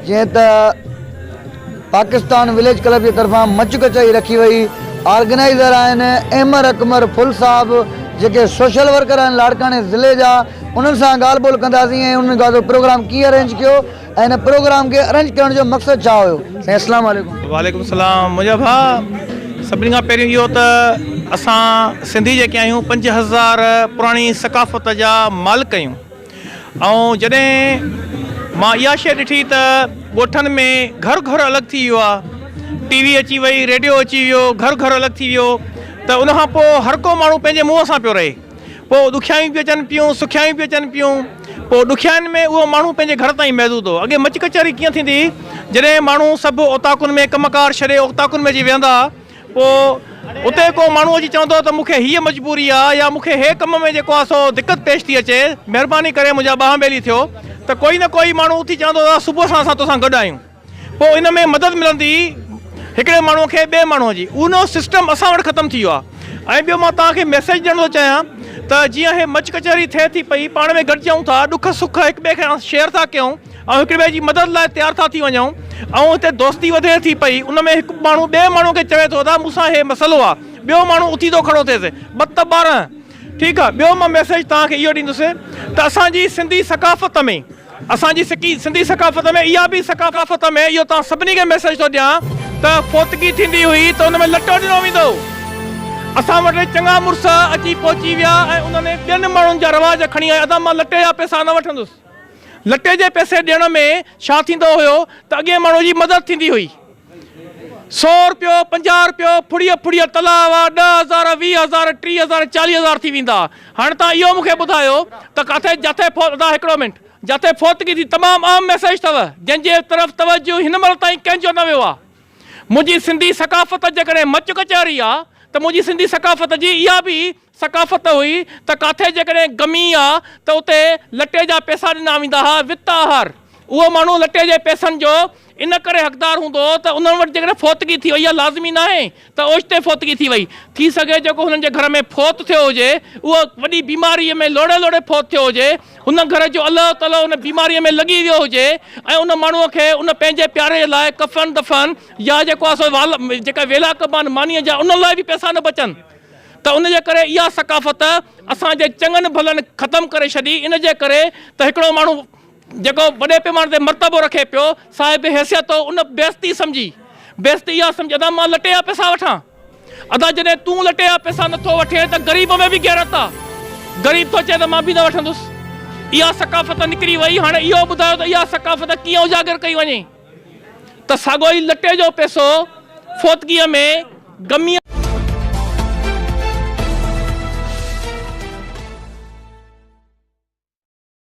جيئن ته Pakistan village club جي طرفان مچ ڪچهري رکي وئي آرگنائيزر آهن احمر اڪمر ڦل صاحب جيڪي سوشل ورڪر آهن لاڙڪاڻي ضلعي جا انهن سان ڳالهه ٻولهه ڪنداسين ۽ انهن گازو پروگرام ڪيئن ارينج ڪيو ۽ ان پروگرام کي ارينج ڪرڻ جو مقصد ڇا هيو سائين اسلام عليڪم. وعليڪم السلام منهنجا ڀاء سڀني کان پهريون اهو ته اسان سنڌي جيڪي آهيون 5000 پراڻي ثقافت جا مالڪ آهيون ۽ جڏهن مان اها شيء ڏٺي ته ڳوٺن ۾ گهر گهر الڳ ٿي ويو آهي ٽي وي اچي وئي ريڊيو اچي ويو گهر گهر الڳ ٿي ويو ته ان کان پوء هر ڪو ماڻهو پنهنجي منهن سان پيو رهي پوء ڏکيائيون به اچن پيون سکيائيون به اچن پيون پوء ڏکيائين ۾ اهو ماڻهو پنهنجي گهر تائين محدود هو اڳي مچ ڪچهري ڪيئن ٿيندي هئي جڏهن ماڻهو سڀ اوطاقن ۾ ڪم ڪار ڇڏي اوطاقن ۾ اچي ويهندا پوء اتي ڪو ماڻهو اچي چوندو ته مون کي هيء مجبوري آ يا مون کي هي ڪم ۾ جيڪو آ سو دقت پيش ٿي اچي، مهرباني ڪري منهنجا ٻانهن ٻيلي ٿيو ته ڪوئي نه ڪوئي ماڻهو اٿي چوندو ته صبح سان اسان توسان گڏ آهيون. پوء ان ۾ مدد ملندي هڪڙي ماڻهو کي ٻئي ماڻهو جي. اهو سسٽم اسان وٽ ختم ٿي ويو آ. ۽ ٻيو مان توهان کي ميسيج ڏيڻ ٿو چاهيان ته جيئن هي مچ ڪچهري ٿئي ٿي پئي پاڻ ۾ گڏجون ٿا ڏک سک هڪ ٻئي کي شيئر ٿا ڪيون، ۽ هڪ ٻئي جي مدد لاء تيار ٿا ٿي وڃون ۽ هتي دوستي وڌي ٿي پئي ان ۾ هڪ ماڻهو ٻئي ماڻهو کي چوي ٿو ادا مون سان هي مسئلو آ ٻيو ماڻهو اٿي ٿو کڙو ٿئيس ٻه ته 12 ٺيڪ آ ٻيو مان ميسيج توهان کي اهو ڏيندس ته اسان جي سنڌي ثقافت ۾ اسان جي سڪي سنڌي ثقافت ۾ اها به ثقافت ۾ اهو توهان سڀني کي ميسيج ٿو ڏيان ته فوتگي ٿيندي هئي ته ان ۾ لٽو ڏنو ويندو هو اسان وٽ چڱا مڙس اچي پهچي ويا ۽ انهن ٻين ماڻهن جا رواج کڻي آيا ادا مان لٽي جا پئسا نه وٺندس لٽي جي پئسي ڏيڻ ۾ ڇا ٿيندو هيو ته اڳئين ماڻهو جي مدد ٿيندي هئي. سو رپيو، 50 رپيو، ڦڙيء ڦڙيء تلاء هئا، 10,000، 20,000، 30,000، 40,000 ٿي ويندا ها. هاڻي توهان اهو مون کي ٻڌايو ته ڪاٿي جاٿي فوت ادا هڪڙو منٽ جاٿي فوتگي ٿي تمام اهم ميسيج اٿو جنهن جي طرف توجه هن مهل تائين ڪنهن جو نه ويو آهي. منهنجي سنڌي ثقافت جيڪڏهن مچ ڪچهري آ ته منهنجي سنڌي ثقافت جي اها به ثقافت هئي ته ڪاٿي جيڪڏهن غمي آ ته اتي لٽي جا پئسا ڏنا ويندا ها، وت آهر. اهو ماڻهو لٽي جي پئسن جو ان ڪري حقدار هوندو هو ته انهن وٽ جيڪڏهن فوتگي ٿي وئي آ لازمي ناهي ته اوچتي فوتگي ٿي وئي. ٿي سگهي جيڪو هنن جي گهر ۾ فوت ٿيو هجي اهو وڏي بيماريء ۾ لوڙهي لوڙهي فوت ٿيو هجي، هن گهر جو الهه تلهه ان بيماريء ۾ لڳي ويو هجي ۽ ان ماڻهوء کي ان پنهنجي پياري لاء ڪفن دفن يا جيڪو آ سو جيڪا ويلا ڪبا آهن مانيء جا انهن لاء به پئسا نه بچن. ته ان جي ڪري اها ثقافت اسان جي چڱن ڀلن ختم ڪري ڇڏي ان جي ڪري ته هڪڙو ماڻهو جيڪو وڏي پيماني تي مرتبو رکي پيو صاحب حيثيت هو ان بيعزتي سمجهي بيعزتي اها سمجهي ادا مان لٽي جا پئسا وٺان ادا جڏهن تون لٽي جا پئسا نٿو وٺين ته غريب ۾ به غيرت آ غريب ٿو چئي ته مان به نه وٺندس اها ثقافت نڪري وئي هاڻي اهو ٻڌايو ته اها ثقافت ڪيئن اجاگر ڪئي وڃي ته ساڳيو ئي لٽي جو پئسو فوتگيء ۾ غميء.